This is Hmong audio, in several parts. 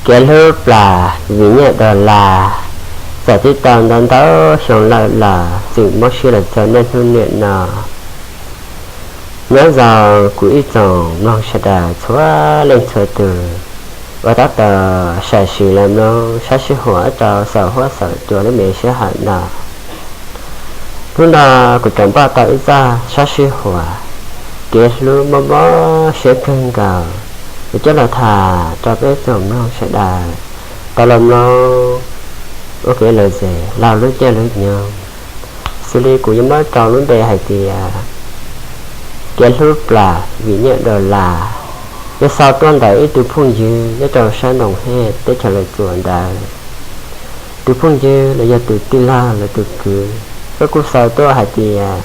Kev hlub plam vim nyiaj dollar, txawm twb tau ntau ntau xyoo lawm los tseem mob siab los txog niaj hnub niam no. Nyob zoo kuv ib tsoom mloog sawv daws txhua leej txhua tus uas tab tom sam sim los mloog sab sij huam rau saum huab saum cua lub me sij hawm no. Hnub no kuv rov npaj tau ib zaj sab sij huam kev hlub mob mob siab kawg nkaus, kuv coj los tham rau peb tsoom mloog sawv daws tau los mloog ua kev lom zem laug lub caij lub nyoog. Xws li kuv yuav muab rau lub npe hais tias kev hlub plam vim nyiaj dollar, yog xaus tuaj ntawm ib tug phooj ywg nyob rau sab Noo Hej teb chaws Los Tsuas ntawd. Tus phooj ywg los yog tus tij laug los tus kwv, koj kuj xaus tuaj hais tias,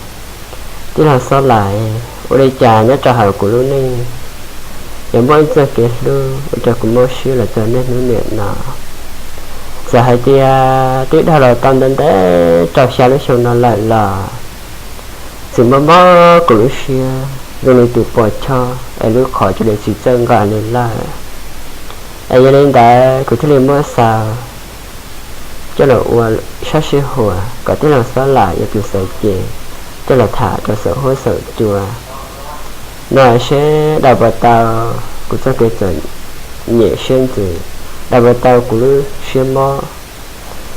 tij laug Xob Lais, ua li cas nyob rau hauv kuv lub neej yuav muaj ib txoj kev hlub ua rau kuv mob siab los txog niaj hnub niam no. Txawm hais tias twb dhau los tau ntev ntev rau xya lub xyoo no lawm los tseem mob mob kuv lub siab zoo li tus pos choj es lub qhov cia li tsis txawj nqa li lawm. Es yog li ntawd kuv thiaj li muab xaus coj los ua sab sij huam kom tij laug Xob Lais yog tus xav ces coj los tham rau saum huab saum cua no seb dam puas tau kuv txoj kev txom nyem siab ntxwv, dam puas tau kuv lub siab mob.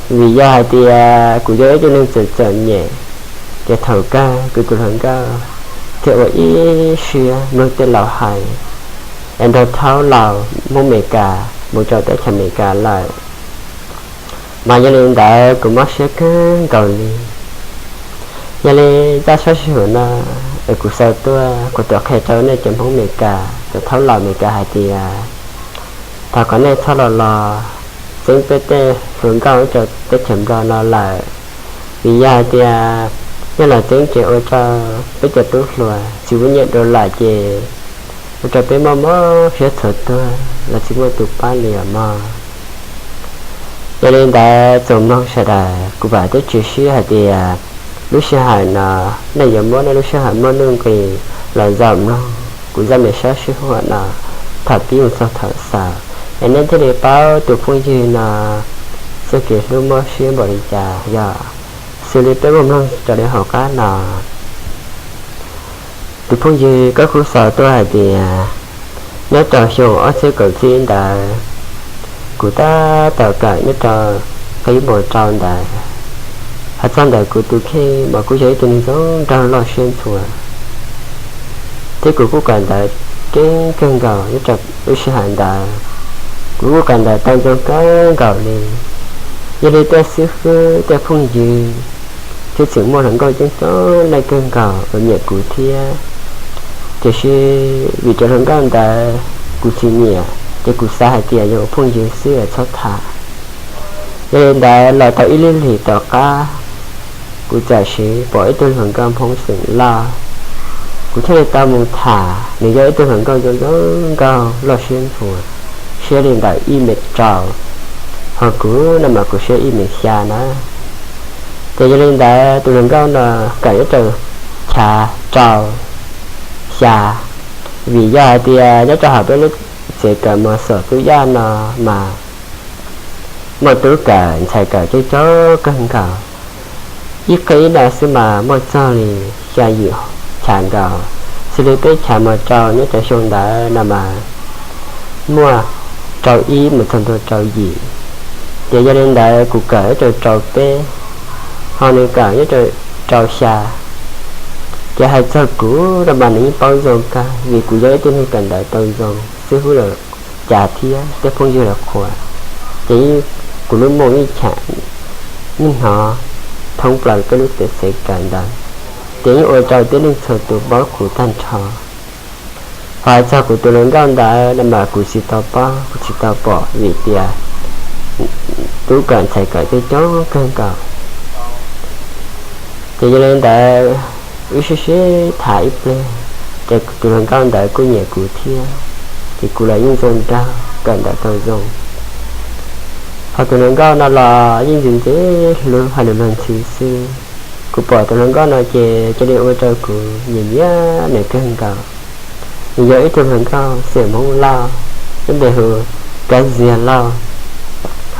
Vim yog hais tias kuv yog ib tug neeg txom txom nyem, ces thaum kawg kuv tus hluas nkauj thiaj ua ib siab mloog tej laus hais es nrog thaub laus Hmoob Amelikas mus rau teb chaws Amelikas lawm. Mas yog li ntawd kuv mob siab kawg nkaus li. Yog li zaj sab sij huam no es kuv xaus tuaj kuv tuam qhia rau nej cov Hmoob Amelikas, cov thaub laus Amelikas hais tias thov kom nej txhob los los txeeb peb tej hluas nkauj rau teb chaws Nplog no lawm. Vim yog hais tias nej los txeeb ces ua rau peb cov tub hluas tsis muaj nyiaj dollar ces ua rau peb mob mob siab txhua tuag los tsis muaj tus pab li os mog. Yog li ntawd tsoom mloog sawv daws, kuv vam thiab cia siab hais tias lub sij hawm no nej yuav muab nej lub sij hawm muaj nuj nqis los zaum mloog kuv zaj me sab sij huam no thaum pib mus txog thaum xaus, es nej thiaj li paub tus phooj ywg no txoj kev hlub mob siab npaum li cas. Yog xws li peb mus mloog raws li hauv qab no. Tus phooj ywg koj kuj xaus tuaj hais tias nyob rau xyoo ob txhiab kaum tsib ntawd, kuv tab tom kawm nyob rau qib mos rau ntawd. Hais txog ntawm kuv tus kheej mas kuj yog ib tug neeg zoo nraug loj siab ntxhua, thiab kuv kuj kawm ntawv keej kawg nkaus nyob rau lub sij hawm ntawd. Kuv kuj kawm ntawv tau zoo kawg nkaus li. Yog li tej xib fwb tej phooj ywg thiab tseem muaj hluas nkauj coob coob leej kawg nkaus uas nyiam kuv thiab. Tiam sis vim cov hluas nkauj ntawd kuv tsis nyiam, ces kuv xav hais tias yog ua phooj ywg xwb es txhob tham. Yog li ntawd los tau ib lub hlis tom qab, kuv txawm sim pom ib tug hluas nkauj Hmoob xeem Lauj, kuv thiaj li tau mus tham. Nws yog ib tug hluas nkauj zoo zoo nkauj loj siab ntxhua, siab li ntawm ib mev rau, ho kuv no mas kuv siab ib mev xya na. Ces yog li ntawd tus hluas nkauj no kawm nyob rau chav rau xya, vim yog hais tias nyob rau hauv peb lub tsev kawm mos xom tub yaj no mas muaj tub kawm ntxhais kawm coob coob kawg nkaus. Ib qib no xwb mas muaj txog li xya yim chav nkaus, xws li peb chav mos rau nyob rau xyoo ntawd no mas muaj rau ib mus txog ntua rau yim. Ces yog li ntawd kuv kawm nyob rau rau peb, ho nws kawm nyob rau rau xya. Ces hais txog kuv no mas nws yeej paub zoo kawg vim kuv yog ib tug neeg kawm ntawv tau zoo, xib fwb los cas thiab tej phooj ywg los qhuas. Ces kuv lub moo yeej cham, yeej hnov thoob plaws peb lub tsev kawm ntawd, ces yeej ua rau tib neeg txhua tus paub kuv tag nrho. Ho hais txog kuv tus hluas nkauj ntawd no mas kuv tsis tau paub kuv tsis tau pom vim tias tub kawm ntxhais kawm coob coob kawg nkaus. Ces yog li ntawd wb sib sib tham ib pliag, ces tus hluas nkauj ntawd kuj nyiam kuv thiab, ces kuv los yeej zoo nraug kawm ntawv tau zoo. Ho tus hluas nkauj no los yeej ntxim ntxim hlub hais lus luag ntxhi xwb. Kuv pom tus hluas nkauj no ces cia li ua rau kuv nyiam nyiam nws kawg nkaus. Nws yog ib tug hluas nkauj xeem Hmoob Lauj, lub npe hu Kab Ziag Lauj,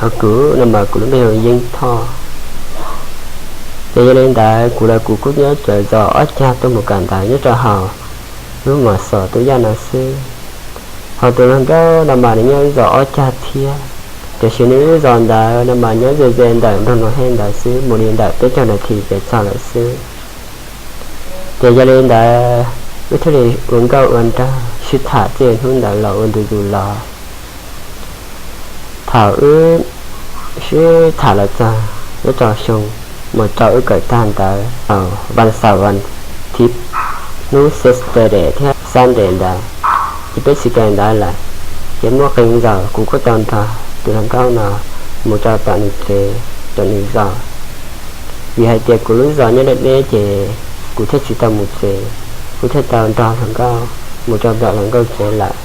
ho kuv no mas kuv lub npe hu Yeeb Thoj. Ces yog li ntawd kuv los kuv kuj nyob cov zos ob cag tuaj mus kawm ntawv nyob rau hauv lub Mos Xos Tub Yaj no xwb. Ho tus hluas nkauj no mas nws nyob zos ob cag thiab, tiam sis nws lub zos ntawd no mas nyob ze ze ntawm nroog Nus Hej ntawd xwb, mus li ntawm peb caug nas this ces txog lawm xwb. Ces yog li ntawd wb thiaj li ua nkauj ua nraug sib tham txij hnub ntawd los ua ntu zus los. Thaum wb sib tham los txog nyob rau xyoo mus rau wb kawm tag ntawd, vas xaum vas thiv, hnub Saturday thiab Sunday ntawd, ces peb tsis kawm ntawv lawm. Ces muaj qee zaus kuv kuj tau nrog tus hluas nkauj no mus rau tom nws tsev, tom nws zos, vim hais tias kuv lub zos nyob deb deb ces kuv thiaj tsis tau mus tsev, kuv thiaj tau nrog hluas nkauj mus rau tom hluas nkauj tsev lawm.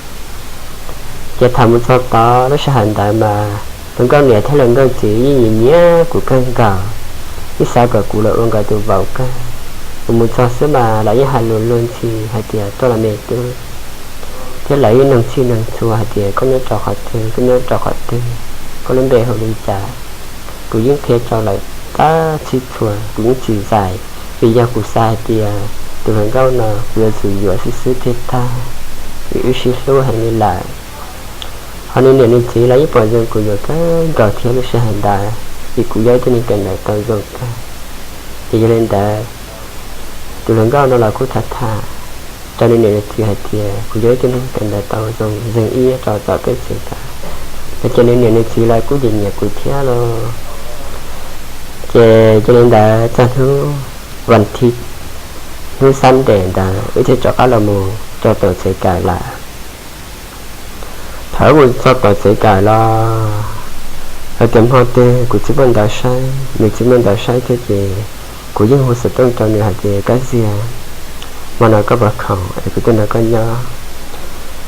Ces thaum mus txog tod lub sij hawm ntawd mas hluas nkauj niam thiab hluas nkauj txiv yeej nyiam nyiam kuv kawg nkaus, yeej xav kom kuv los ua nkawd tus vauv kawg. Kuv mus txog xwb mas lawv yeej hais lus luag ntxhi hais tias tuaj los me tub, thiab lawv yeej nug txhij nug txhua hais tias koj nyob rau qhov twg, koj nyob rau qhov twg, koj lub npe hu li cas. Kuv yeej qhia rau lawv tag txhij txhua, kuv yeej tsis zais, vim yog kuv xav hais tias tus hluas nkauj no kuv yuav tsum yuav xwb xwb thiaj tag, vim wb sib hlub heev li lawm. Ho nws niam nws txiv los yeej pom zoo kuv yuav kawg nkaus thiab lub sij hawm ntawd, vim kuv yog ib tug neeg kawm ntawv tau zoo kawg. Ces yog li ntawd, tus hluas nkauj no los kuj tham tham rau nws niam nws txiv hais tias kuv yog ib tug neeg kawm ntawv tau zoo, zeeg ib nyob rau tom peb tsev kawm. Ces nws niam nws txiv los kuj nyiam nyiam kuv thiab los. Ces yog li ntawd txog hnub vas thiv, hnub Sunday ntawd wb thiaj rov qab los mus rau tom tsev kawm lawm. Thaum wb mus txog tom tsev kawm los, hais tias hmo twg kuv tsis muaj ntawv saib, nws tsis muaj ntawv saib thiab ces kuv yeej hu xov tooj rau nws hais tias Kab Ziag, hmo no koj puas khoom es kuv tuaj nrog koj nyob?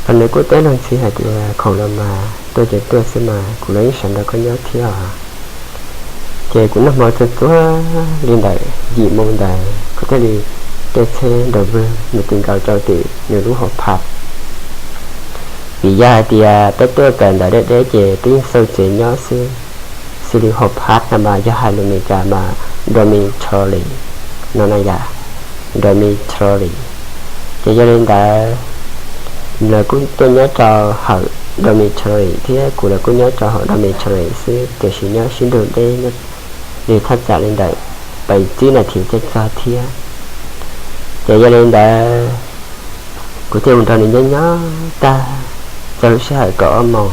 Los nws kuj teb luag ntxhi hais tias khoom los mas tuaj ces tuaj xwb mas kuv los yeej sawv nrog koj nyob thiab os. Ces kuv noj hmo txog txog li ntawm yim moo ntawd kuv thiaj li caij tsheb nrog vwg mus ti nkaus rau tim nws lub hauv phaj. Vim yog hais tias peb tuaj kawm ntawv deb deb ces peb yeej xauj tsev nyob xwb. Xws li hauv phaj no mas yog hais lus Meskas mas dormitory no na yom, dormitory. Ces yog li ntawd, nws los kuj tuaj nyob rau hauv dormitory thiab kuv los kuj nyob rau hauv dormitory xwb, tiam sis nyob sib nrug deb li thaj tsam li ntawm pais tsib nas this caij txog thiab. Ces yog li ntawd, kuv thiaj mus nrog nws nyob nyob tag, txog lub sij hawm kaum ob moos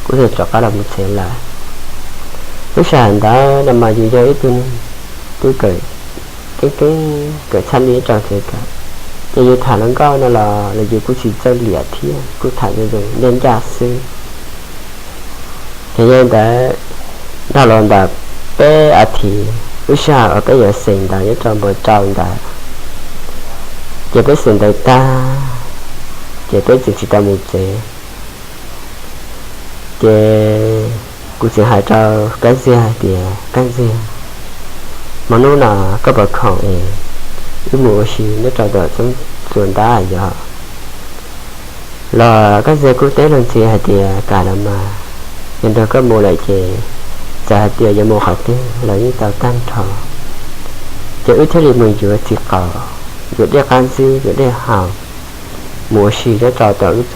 kuv thiaj rov qab los mus tsev lawm. Lub sij hawm ntawd no mas yus yog ib tug neeg twb kawm keeb keeb, kawm txhaj li rau tsev kawm, ces yus tham hluas nkauj no los los yus kuj tsis txawj liam thiab, kuj tham zoo zoo ncaj ncaj xwb. Ces yog li ntawd, dhau los ntawm peb as thiv, lub sij hawm uas peb yuav xeem ntawv nyob rau npoo rau ntawd, ces peb xeem ntawv tag, ces peb tseem tsis tau mus tsev. Ces kuv tseem hais rau Kab Ziag hais tias, Kab Ziag, hmo hnub no koj puas khoom es wb mus ua si nyob rau tom txoob txuas ntab yom? Los Kab Ziag kuj teb luag ntxhi hais tias, Kam los mas, yog nrog koj mus lawm ces txawm hais tias yuav mus qhov twg los yeej tau tag nrho. Ces wb thiaj li mus yuav txiv qaub, yuav dej qab ntswb, yuav dej haus, mus ua si nyob rau tom lub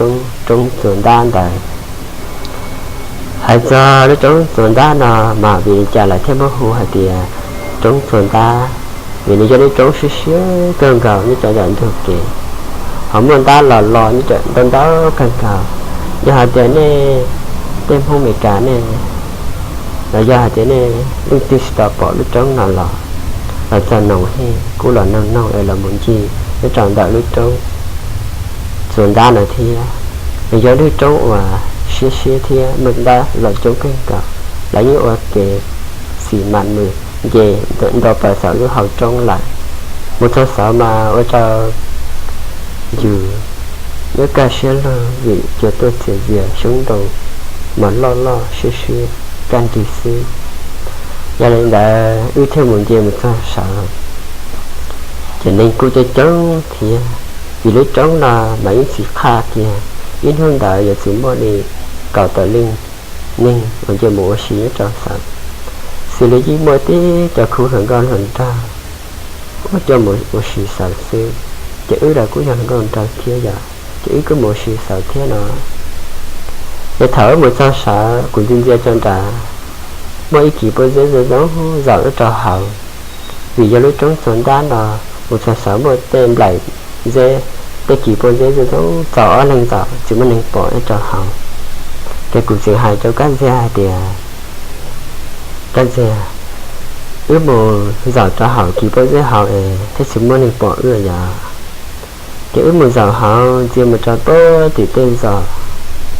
roob txuas ntab ntawd. Hais txog lub roob txuas ntab no mas vim li cas lawv thiaj muab hu hais tias roob txuas ntab? Vim nws yog lub roob siab siab kawg nkaus nyob rau ntawm ntug kev, ho muaj ntab los los nyob rau ntau ntau kawg nkaus. Yog hais tias nej tej Hmoob Amelikas nej, los yog hais tias nej leej twg tsis tau pom lub roob no los, los txog Noom Hej kuj los noog noog es los mus ncig nyob rau ntawm lub roob txuas ntab no thiab. Nws yog lub roob uas siab siab thiab muaj ntab los coob kawg nkaus. Lawv yeej ua kev xim mas mus nce nto plaws saum lub hauv roob lawm. Mus txog saud mas ua rau yus nyob kaj siab lug vim cua tuaj txias zias xyoob ntoo mas loj loj siab siab kaj nrig xwb. Yog li ntawd wb thiaj mus nce mus txog saud, ces neeg kuj coob coob thiab, vim lub roob no mas yeej tsis qhaj kiag, ib hnub ntawd yuav tsum muaj li kaum tawm leej neeg uas nce mus ua si nyob rau saud, xws li yeej muaj tib cov khub hluas nkauj hluas nraug uas coj mus ua si saud xwb, ces wb los kuj yog hluas nkauj nraug thiab yom, ces wb kuj mus ua si saud thiab no. Ces thaum wb mus txog saud kuv ntsia ntsia rau nram, muaj ib kis pob zeb zoo zoo zaum rau hauv, vim yog lub roob txuas ntab no, mus txog saud muaj tej nplaim zeb, tej kis pob zeb zoo zoo txaus ob leeg zaum tsis muaj neeg pom nyob rau hauv. Ces kuv txawm hais rau Kab Ntxiag hais tias, Kab Ntxiag, wb mus zaum rau hauv kis pob zeb hauv es thiaj tsis muaj neeg pom wb yom. Ces wb mus zaum hauv ntsia mus rau pem tim tej zos,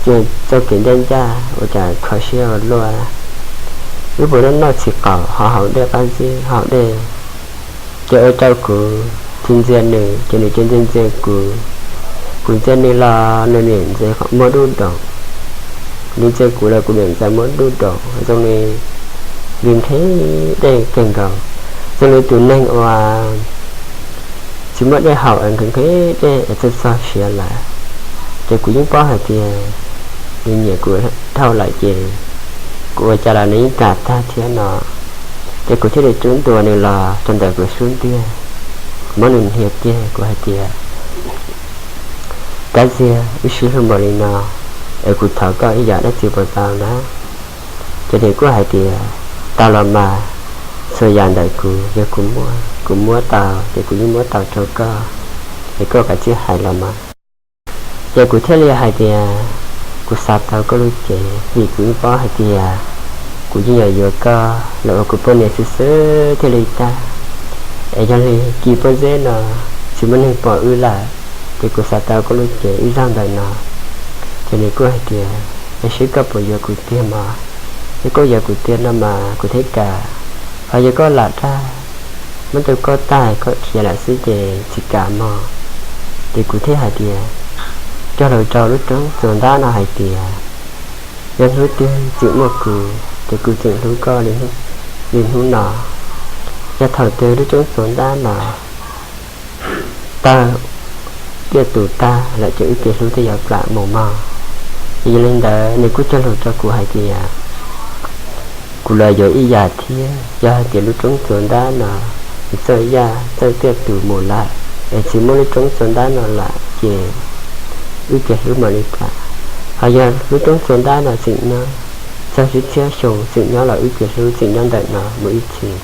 ces txoj kev ncaj ncaj ua cas kho siab ua luaj. Wb mus noj noj txiv qaum hauv dej qab zib hauv dej, ces ua rau kuv tsis ntxias nws ces nws cia ntxias ntxias kuv. Kuv ntxias nws los nws niam ntxias muab dub doos, nws ntxias kuv los kuv niam ntxias muab dub doos, zoo li nqhis nqhis dej kawg nkaus, zoo li tus neeg uas tsis muaj dej haus es nqhis nqhis dej es txog txog siav lawm. Ces kuv yeej paub hais tias nws nyiam kuv dhau lawm ces kuv ua cas los nws yeej kam tag thiab no. Ces kuv thiaj li rub ntua nws los rau ntawm kuv xub ntiag, kuv muab nws hnia kiag kuv hais tias, Kab Ntxiag, wb sib hlub npaum li no es kuv thov koj ib yam dab tsi puas tau na? Ces nws kuj hais tias, Tau los mas, txhua yam ntawm kuv yog kuv muab, kuv muab tau ces kuv yeej muab tau rau koj, es koj kav tsij hais los mas. Ces kuv thiaj li hais tias, Kuv xav tau koj lub cev vim kuv yeej paub hais tias kuv yeej yuav yuav koj los ua kuv poj niam xwb xwb thiaj li tag. Es yog li kis pob zeb no tsis muaj neeg pom wb lawm, ces kuv xav tau koj lub cev ib zaug ntawm no. Ces nws kuj hais tias, Es seb koj puas yuav kuv tiag mog? Yog koj yuav kuv tiag no mas kuv thiaj kam, ho yog koj lam dag muab rau koj tag koj khiav lawm xwb ces tsis kam mog. Ces kuv thiaj hais tias, Cog lus rau lub roob txuas ntab no hais tias, yog hnub twg tseem muaj kuv ces kuv tseem hlub koj li hnub no. Yog thaum twg lub roob txuas ntab no tawg tiaj tus tag lawm ces wb kev hlub thiaj yuav plam mus mog. Ces yog li ntawd nws kuj cog lus rau kuv hais tias, kuv los yuav ib yam thiab, yog hais tias lub roob txuas ntab no txawj yaj txawj tiaj tus mus lawm es tsis muaj lub roob txuas ntab no lawm ces wb kev hlub mam li plam. Ho yog lub roob txuas ntab no tseem nyob, txog txhiab txhiab xyoo tseem nyob los wb kev hlub tseem nyob ntawm no mus ib txhis.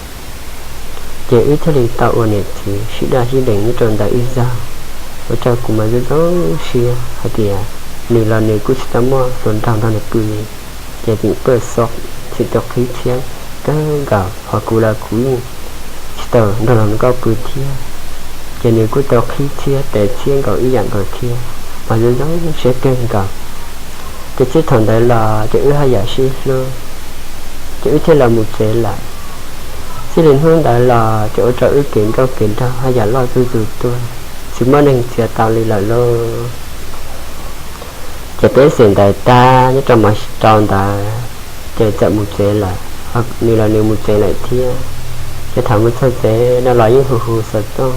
Ces wb thiaj li tau ua niam txiv sib daj sib deev nyob rau ntawm ib zaug, ua rau kuv mas zoo zoo siab hais tias nws los nws kuj tsis tau muaj hluas nraug nrog nws pw li, ces tseem paj xob tseem tau qhib txhiab kawg nkaus, ho kuv los kuv yeej tsis tau nrog hluas nkauj pw thiab, ces nws kuj tau qhib txhiab tes txhiab nkaus ib yam nkaus thiab, mas zoo zoo siab kawg nkaus. Ces txij thaum ntawd los ces wb haj yam sib hlub, ces wb thiaj los mus tsev lawm. Txij li hnub ntawd los ces ua rau wb kev nkauj kev nraug haj yam loj zuj zus tuaj, tsis muaj neeg txiav tau li lawm lauj. Ces peb xeem ntawd tag nyob rau mos rau ntawd, ces txawm mus tsev lawm, nws los nws mus tsev lawm thiab. Ces thaum mus txog tsev no los yeej hu hu xov tooj,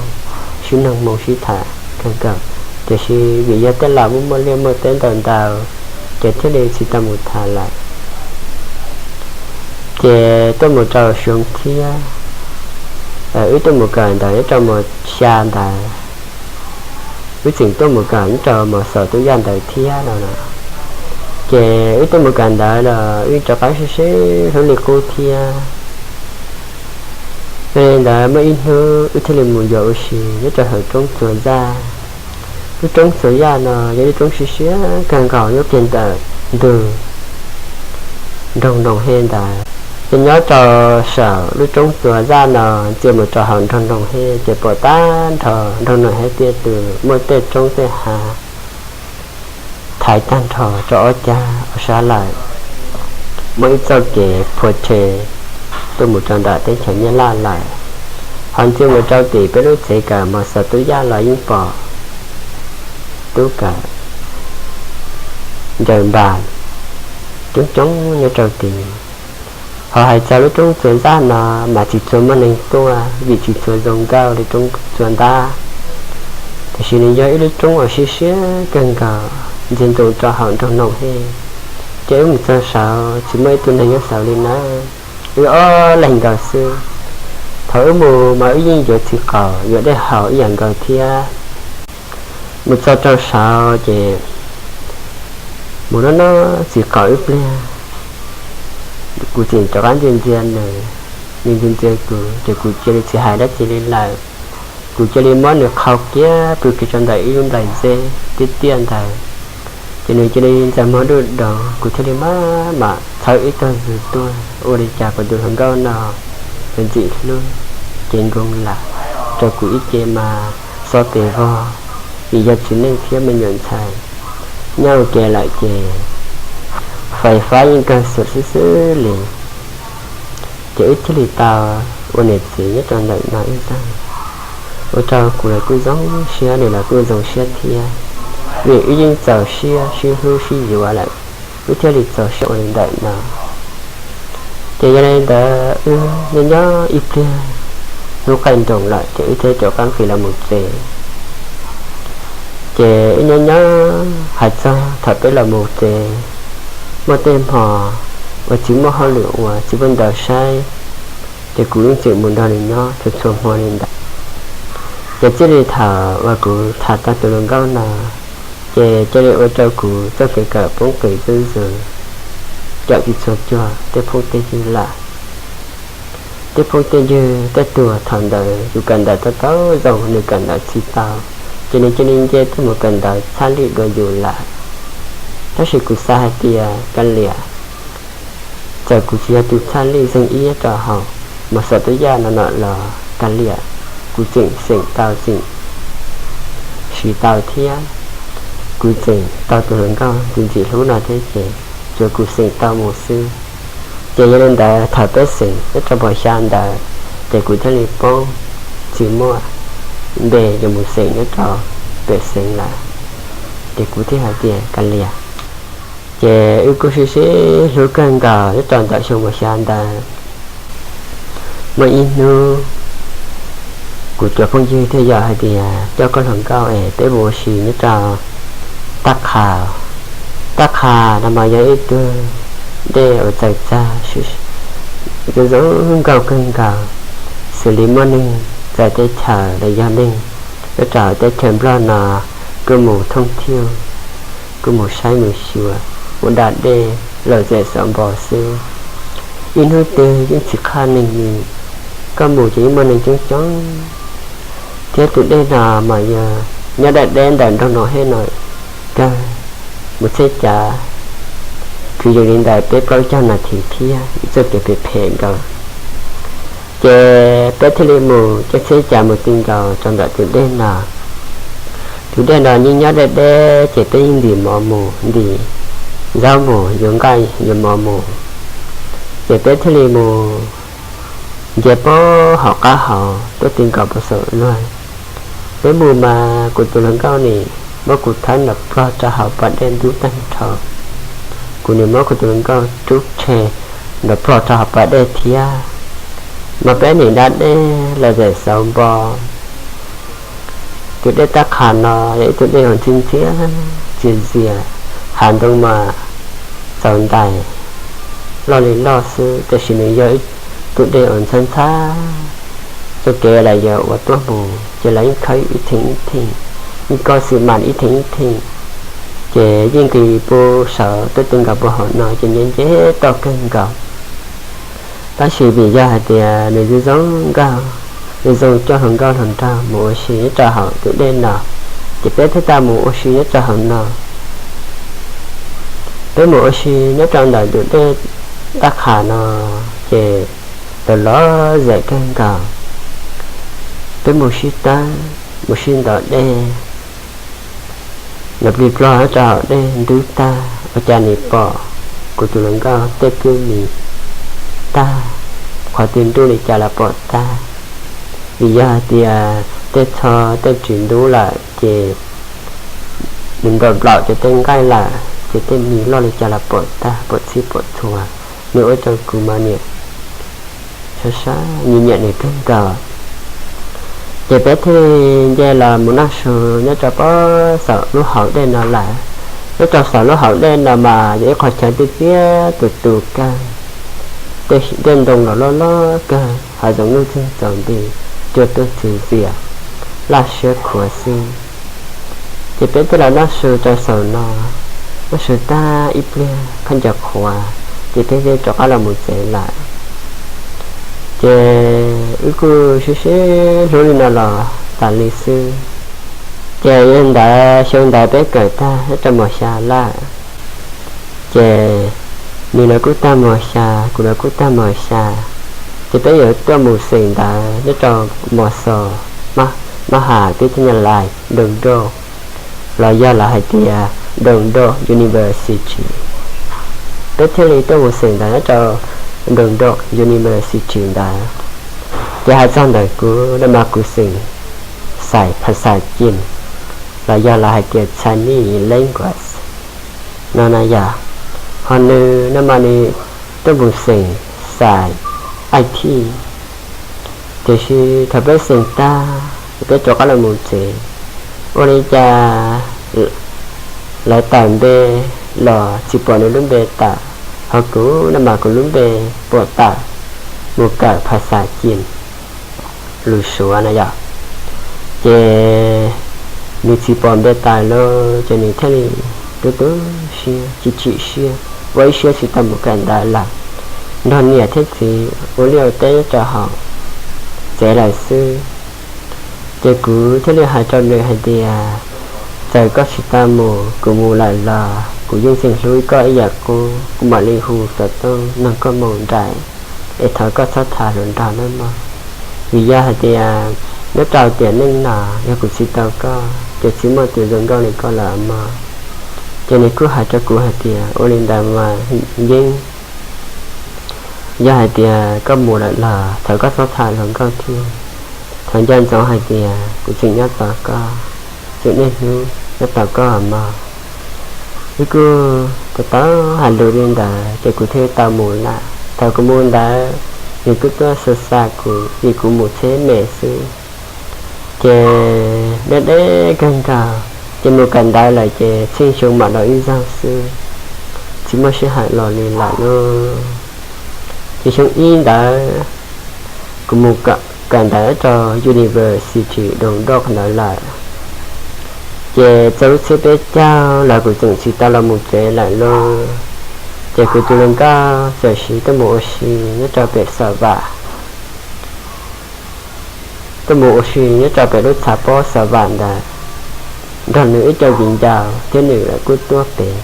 sib noog moo sib tham kawg nkaus, tiam sis vim yog tej laus muaj muaj liaj muaj teb ntau ntau, ces thiaj li tsis tau mus tham lawm. Ces tuaj mus rau xyoo thiab, wb tuaj mus kawm ntawv nyob rau mos xya ntawd, wb tseem tuaj mus kawm nyob rau mos xaum tub yaj ntawd thiab no. Ces wb tuaj mus kawm ntawd los wb rov qab sib sib hlub li qub thiab. Yog li ntawd muaj ib hnub wb thiaj li mus yuav ua si nyob rau hauv roob txuas zaj. Lub roob txuas zaj no yog lub roob siab siab kawg nkaus nyob kiag ntawm ntug nroog Noom Hej ntawd. Ces nyob rau saum lub roob txuas zaj no ntsia mus rau hauv nroog Noom Hej ces pom tag nrho nroog Noom Hej tiaj tus muaj tej roob tej hav thaiv tag nrho rau ob cag ob sab lawm. Muaj ib txoj kev phua rhe tuaj mus rau nram teb chaws Nyab Laj lawm. Ho ntsia mus rau tim peb lub tsev kawm mos xaum tub yaj los yeej pom tub kawm ncaws npas coob coob nyob rau tid. Ho hais txog lub roob txuas zaj no mas tsis tshua muaj neeg tuaj vim tsis tshua zoo nkauj li roob txuas ntab. Tiam sis nws yog ib lub roob uas siab siab kawg nkaus ntsia ntsoov rau hauv nroog Noom Hej. Ces wb mus txog saud tsis muaj ib tug neeg nyob saud li nawb, wb ob leeg nkaus xwb. Thaum wb mus mas wb yeej yuav txiv qaum yuav dej haus ib yam nkaus thiab. Mus txog rau saud ces mus noj noj txiv qaum ib pliag, kuv tseem rov qab ntxias ntxias nws, nws ntxias ntxias kuv ces kuv cia li tsis hais dab tsi li lawm. Kuv cia li muab nws qhau kiag pw kiag rau ntawm ib lub nplaim zeb tiaj tiaj ntawd, ces nws cia li ntxais muag duj daus, kuv thiaj li maj mam txhawb ib tog zug tuaj. Ua li cas kuv tus hluas nkauj no txawm ntxim hlub ceev nkoos lawm, rau kuv ib ce mas xob tes vog, vim yog txiv neej thiab me nyuam ntxhais nyob ua ke lawm ces fais fab yeej kawg xuas xwb xwb li. Ces wb thiaj li tau ua niam txiv nyob rau ntawm no ib zaug, ua rau kuv los kuj zoo siab, nws los kuj zoo siab thiab, vim wb yeej txaus siab sib hlub sib yuav lawm, wb thiaj li txaus siab ua li ntawm no. Ces yog li ntawd wb nyob nyob ib pliag, hnub qaij nroos lawm ces wb thiaj rov qab nqis los mus tsev. Ces wb nyob nyob hais txog thaum peb los mus tsev, muaj tej hmo uas tsis muaj hauj lwm ua tsis muaj ntawv saib, ces kuv yeej tseem mus nrog nws nyob txhua txhua hmo li ntawd. Ces txij li thaum uas kuv tham tau tus hluas nkauj no, ces cia li ua rau kuv txoj kev kawm poob qis zuj zus, cawm tsis txhua cuag tej phooj tej ywg lawm. Tej phooj tej ywg tej tug thaum ntawd yus kawm ntawv tau tau zoo, nws kawm ntawv tsis tau, ces nws cia li nce tuaj mus kawm ntawv txhaj lij dua yus lawm. Tab sis kuv xav hais tias kav liam, txawm kuv tsis yog tus txhaj lij xeem ib nyob rau hauv mas xav tau yaj no no los kav liam, kuv tseem xeem tau, tseem siv tau thiab, kuv tseem tau tus hluas nkauj ntxim ntxim hlub no thiab ces tsuav kuv xeem tau mus xwb. Ces yog li ntawd thaum peb xeem nyob rau npog xya ntawd, ces kuv thiaj li poob tsis muaj npe yuav mus xeem nyob rau pem xeev lawm. Ces kuv thiaj hais tias kav liam, ces wb kuj sib sib hlub kawg nkaus nyob rau ntawm xyoo npog xya ntawd. Muaj ib hnub kuv cov phooj ywg thiaj yog hais tias coj koj hluas nkauj es peb mus ua si nyob rau Tab Qha. Tab Qha no mas yog ib tug dej uas txawv txag, zoo zoo nkauj kawg nkaus, xws li muaj neeg txawv teb chaws los yog neeg nyob rau teb chaws Nplog no kuj mus thooj thiuj, kuj mus saib mus xyuas, ua da dej lom zem xauv npo xwb. Ib hnub twg yeej tsis qhaj neeg li, koj mus ces yeej muaj neeg coob coob. Thiab tus dej no mas yog nyob deb deb ntawm nroog Noo Hej no kawg, mus txheb cav kwv yees li ntawm peb plaub caug nas this thiab, ib txoj kev phem phem nkaus. Ces peb thiaj li mus caij txheb cav mus ti nkaus rau ntawm tus dej no. Tus dej no yeej nyob deb deb ces peb yeej ntim mov mus, ntim zaub mus, yuav nqaij yuav mov mus. Ces peb thiaj li mus nce puag hauv qab hauv tuaj ti nkaus puag saum luag. Peb mus mas kuv tus hluas nkauj nim muab kuv thawb nrov plog rau hauv pas dej ntub tag nrho, kuv nim muab kuv tus hluas nkauj rub rhe nrov plog rau hauv pas dej thiab. Mas peb nim da dej lom zem xauv npo. Tus dej Tab Qha no yog ib tug dej uas ntxhiab ntxhiab txias zias, hav ntoo mas txaus ntais loj li loj xwb, tiam sis nws yog ib tug dej uas ntxhab ntxhab. Txoj kev lawv yuav ua tuaj mus ces lawv yeej khawb ib theem ib theem, yeej koj xim mas ib theem ib theem, ces yeej nqis puag saud tuaj ti nkaus puag hauv no ces nce nce toj kawg nkaus. Tab sis vim yog hais tias nws zoo zoo nkauj, nws zoo coj hluas nkauj hluas nraug mus ua si nyob rau hauv tus dej no, ces peb thiaj tau mus ua si nyob rau hauv no. Peb mus ua si nyob rau ntawm tus dej Tab Qha no, ces lom lom zem kawg nkaus. Peb mus sib tab, mus sib ntaus dej, nrov plig plog nyob rau hauv dej ntub tag ua cas nim pom kuv tus hluas nkauj tej kwj mis tag, qhov twg nruj li cas los pom tag. Vim yog hais tias tej tsho tej ris ntub lawm ces nws nplaum nplaum cov tej nqaij lawm ces tej mis loj li cas los pom tag, pom txhij pom txhua. Nws ua rau kuv mas niam sab sab nyiam nyiam nws kawg nkaus. Ces peb thiaj li nce los mus noj su nyob rau puag saum lub hauv dej no lawm. Nyob rau saum lub hauv dej no mas yog ib qho chaw tiaj tiaj tus tus kawg, tej ntoo los loj loj kawg, hav zoov nuj txeeg txaus nti, cua tuaj txwv ntxias, laj siab khuav xwb. Ces peb thiaj los noj su rau saum no, noj su tag ib pliag khaub ncaws qhuav, ces peb thiaj rov qab los mus tsev lawm. Ces wb kuj sib sib hlub li no los tas li xwb. Ces yog ntawd xyoo ntawd peb kawm tag nyob rau mos xya lawm, ces nws los kuj tag mos xya, kuv los kuj tag mos xya, ces peb yuav tuaj mus xeem ntawv nyob rau mos xos, mab has tib teb nyab lais Doos Doj, los yog lawv hais tias Doos Doj University. Peb thiaj li tuaj mus xeem ntawv nyob rau Doos Doj University ntawd. Ces hais txog ntawm kuv no mas kuv xeem xais phas xas cin, los yog lawv hais tias Chinese language no na yom. Ho nws no mas nws tuaj mus xeem xais I T. Tiam sis thaum peb xeem tag, peb rov qab los mus tsev, ua li cas lawv tawm npe los tsis pom nws lub npe tawm, ho kuv no mas kuv lub npe puas tawm, mus kawm phas xas cin lus Suav na yom. Ces nws tsis pom npe tawm lawm ces nws thiaj li tu tu siab, chim chim siab, ua ib siab tsis tau mus kawm ntawv lawm, nrog niam thiab txiv ua liaj ua teb nyob rau hauv tsev lawm xwb. Ces kuv thiaj li hais rau nws hais tias, txawm koj tsis tau mus, kuv mus lawm los kuv yeej tseem hlub koj ib yam qub, kuv mam li hu xov tooj nug koj mus nraim, es thov koj txhob tham hluas nraug nawb mog. Vim yog hais tias nyob rau tiam neej no yog kuv tsis tau koj ces tsis muaj tus zoo nkauj li koj lawm mog. Ces nws kuj hais rau kuv hais tias, ua li ntawd mas yeej, yog hais tias koj mus lawm los thov koj txhob tham hluas nkauj thiab. Thov nco ntsoov hais tias kuv tseem nyob tos koj, tseem niaj hnub nyob tos koj mog. Wb kuj tau tau hais lus li ntawd ces kuv thiaj tau mus lawm. Thaum kuv mus ntawd, nws twb tuaj xa xa kuv vim kuv mus tsheb me xwb. Ces deb deb kawg nkaus, ces mus kawm ntawv lawm ces txheej xyoo mam los ib zaug xwb, tsis muaj sij hawm los li lawm lauj. Ces xyoo ib ntawd, kuv mus kawm ntawv rau University Doos Doj ntawd lawm, ces txog lub tsiab peb caug los kuv tseem tsis tau los mus tsev lawm lauj. Ces kuv tus hluas nkauj txawm sim tuaj mus ua si nyob rau pem Xav Vam, tuaj mus ua si nyob rau pem lub txhav pob Xav Vam ntawd, nrog nws ib co viv ncaus thiab nws lawv kuj tuaj pem.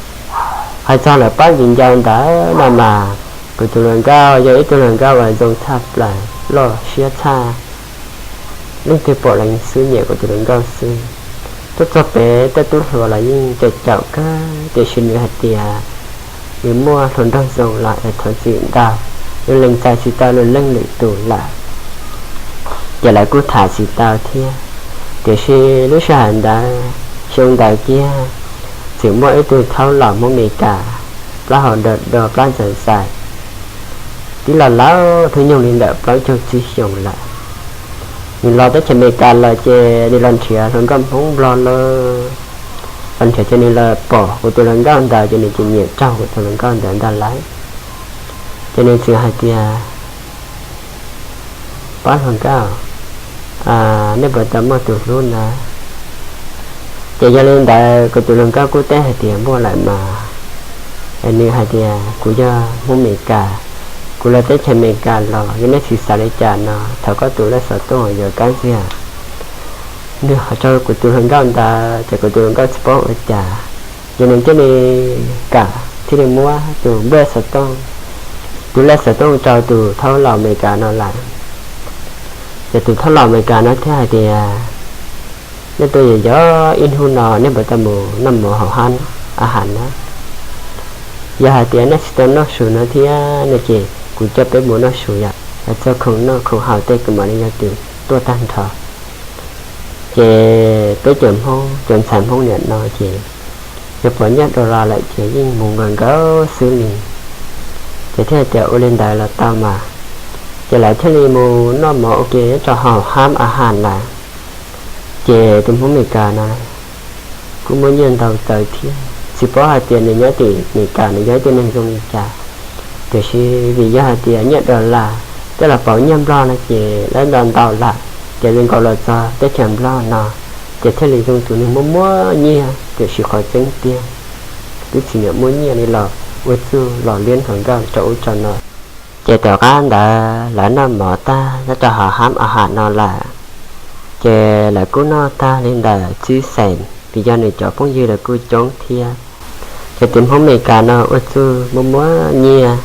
Hais txog lawv pab viv ncaus ntawd no mas, kuv tus hluas nkauj yog ib tug hluas nkauj uas zoo tshaj plaws, loj siab tshaj, leej twg pom los yeej xwb nyiam kuv tus hluas nkauj xwb. Tuaj txog pem tej tub hluas los yeej caum caum kawg, tiam sis nws hais tias nws muaj hluas nraug zoo lawm es thov txim ntau, nws lees txais tsis tau nws leej lwm tus lawm, ces lawv kuj tham tsis tau thiab. Tiam sis lub sij hawm ntawd, xyoo ntawd kiag, tseem muaj ib tug thaub laus Hmoob Amelikas, plaub hau do do plab ntxaws ntxais, twb los laus hnub nyoog li ntawm plaub caug tsib xyoos lawm. Nws los teb chaws Amelikas los ces nws los nrhiav hluas nkauj Hmoob Nplog lawm, los nrhiav ces nws los pom kuv tus hluas nkauj ntawd ces nws ces nyiam raug kuv tus hluas nkauj ntawd ntag lauj. Ces nws txawm hais tias, pab hluas nkauj, nej puas tau muaj tus hlub na? Ces yog li ntawd kuv tus hluas nkauj kuj teb hais tias muaj lawm mas. Nws hais tias kuv yog Hmoob Amelikas, kuv los teb chaws Amelikas los yog nej tsis xav li cas no thov koj tus lej xov tooj yuav kab ntxiag. Nws hais rau kuv tus hluas nkauj ntawd ces kuv tus hluas nkauj tsis paub ua cas, ces nws thiaj li kam thiaj li muab tus lej xov tooj, tus lej xov tooj rau tus thaub laus Amelikas no lawm. Ces tus thaub laus Amelikas no thiaj hais tias, nej tuaj yos yos ib hnub no nej puas tau mus noj mov hauv hab a has na? Yog hais tias nej tsis tau noj su no thiab no ces kuv coj peb mus noj su yom, hais txog khoom noj khoom haus tej kuv mam li yog tus tuaj tag nrho. Ces peb cov Hmoob cov ntxhais Hmoob niam no ces yog pom nyiaj dollar lawm ces yeej mus nkaus nkaus xwb li. Ces thiaj hais tias ua li ntawd los tau mas. Ces lawv thiaj li mus noj mov ua ke nyob rau hauv hab a has lawm. Ces tus Hmoob Amelikas no kuj muaj nyiaj ntau txawv thiab, Tsis paub hais tias nws nyob tim Meskas nws yog ib tug neeg zoo li cas, tiam sis vim yog hais tias nyiaj dollar coj los pauv nyiaj Nplog no ces lawv nto ntau lawm, ces zoo nkaus los txog teb chaws Nplog no ces thiaj li zoo tus neeg muaj muaj nyiaj, tiam sis qhov tseeb tiag twb tsis nyiam muaj nyiaj li los ua txuj los liab hluas nkauj rau ub rau no. Ces tom qab ntawd lawv noj mov tag nyob rau hauv hab a ham no lawm, ces lawv kuj noj tag li ntawm tsib xeem, vim yog nws cov phooj ywg lawv kuj coob thiab. Ces tus Hmoob Meskas no ua txuj muaj muaj nyiaj,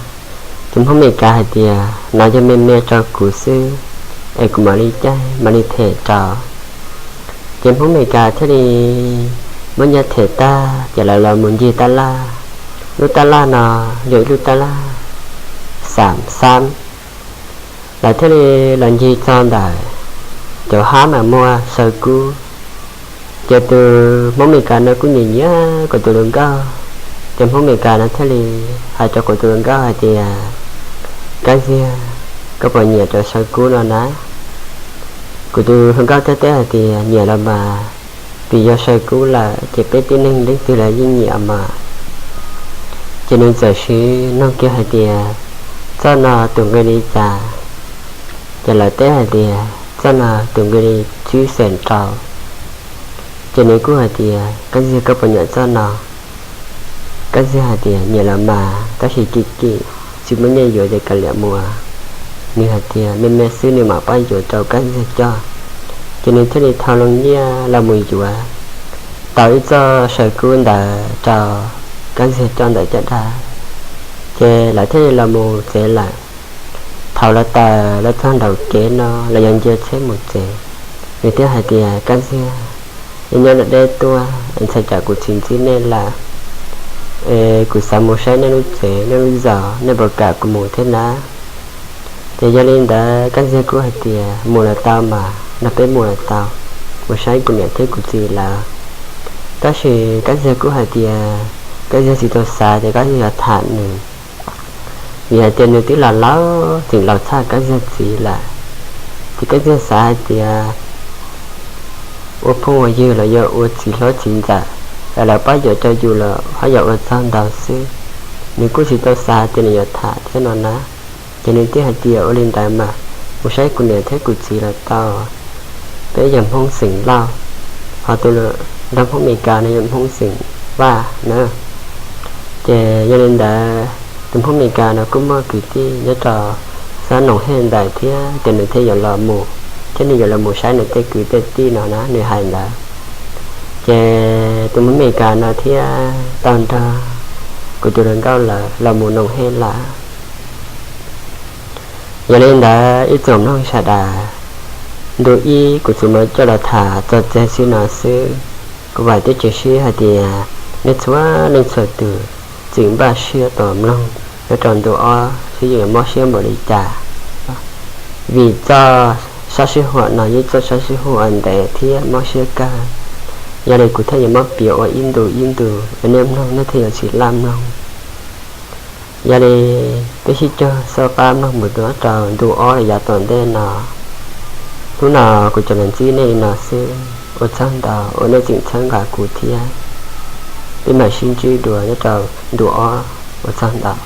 tus Hmoob Meskas hais tias, no yog me me rau kuv xwb, es kuv mam li caij mam li them rau. Ces Hmoob Meskas thiaj li muab nyiaj them tag ces lawv los mus ncig tab laj. Lub tab laj no yog ib lub tab laj xam xab. Lawv thiaj li los ncig txog ntawm cov hab mas muag saw kub. Ces tus Hmoob Meskas no kuj nyiam nyiam kuv tus hluas nkauj, ces Hmoob Meskas no thiaj li hais rau kuv tus hluas nkauj hais tias, Kab Ntxiag, koj puas nyiam cov saw kub no na? Kuv tus hluas nkauj thiaj teb hais tias, Nyiam los mas, vim yog saw kub lawm ces peb tib neeg leej twg los yeej nyiam mas. Ces nws txawm siv nug kiag hais tias, Txoj no tus nqi li cas? Ces lawv teb hais tias, Txoj no tus nqi li tsib xeem rau. Ces nws kuj hais tias, Kab Ntxiag, koj puas nyiam txoj no? Kab Ntxiag hais tias, Nyiam los mas, tab sis kim kim, tsis muaj nyiaj yuav ces kav liam mus. Nws hais tias me me xwb nws mam pab yuav rau Kab Ntxiag coj. Ces nws thiaj li thau loo nyiaj los mus yuav tau ib txoj saw kub ntawd rau Kab Ntxiag coj ntawm caj dab. Ces lawv thiaj li los mus tsev lawm. Thaum lawv tawm los txog nraum kev no los yog ncia tsheb mus tsev, nws thiaj hais tias, Kab Ntxiag, nej nyob deb deb tuaj es ntshai tsam kuv tsis ntsib nej lawm, es kuv xav mus saib nej lub tsev nej lub zos, nej puas kam kuv mus thiab na? Ces yog li ntawd Kab Ntxiag kuj hais tias, Mus los tau mas, nrog peb mus los tau, mus saib kuv niam thiab kuv txiv lawm. Tab sis Kab Ntxiag kuj hais tias Kab Ntxiag tsis tau xav tias Kab Ntxiag yuav tham nws, vim hais tias nws twb los laus tseem laus tshaj Kab Ntxiag txiv lawm. Ces Kab Ntxiag xav hais tias ua phooj ua ywg los yog ua txiv hlob txiv ntxawm, es lawv pab yuav rau yus los haj yam ua txog ntau xwb. Nws kuj tsis tau xav tias nws yuav tham thiab no na. Ces nws thiaj hais tias, Ua li ntawd mas, mus saib kuv niam thiab kuv txiv los tau, peb yog Hmoob xeem Lauj, ho tus nraug Hmoob Meskas no yog Hmoob xeem Vaj na. Ces yog li ntawd tus Hmoob Meskas no kuj muaj kwv tij nyob rau sab Noom Hej ntawd thiab, ces nws thiaj yuav los mus, thiab nws yuav los mus saib nws tej kwv tej tij no na, nws hais ntawd. Ces tus Hmoob Meskas no thiaj tau nrog kuv tus hluas nkauj lawv los mus Noom Hej lawm. Yog li ntawd ib tsoom mloog sawv daws, ntu ib kuv tsuas muab coj los tham txog txeg xwb no xwb. Kuv vam thiab cia siab hais tias nej txhua leej txhua tus tseem npaj siab tos mloog nyob rau ntu ob seb yuav mob siab npaum li cas. Vim txoj sab sij huam no yog ib txoj sab sij huam uas ntev thiab mob siab kawg, yog li kuv thiaj yuav muab piav ua ib ntu ib ntu rau nej mloog, nej thiaj yuav tsis laj mloog. Yog li peb sib cog xauj qab mloog mus rau ntu ob los yav tom ntej no. Hnub no kuv cov los ntsib nej li no xwb, ua tsaug ntau uas nej tseem txhawb nqa kuv thiab. Peb mam sib ntsib dua nyob rau ntu ob, ua tsaug ntau.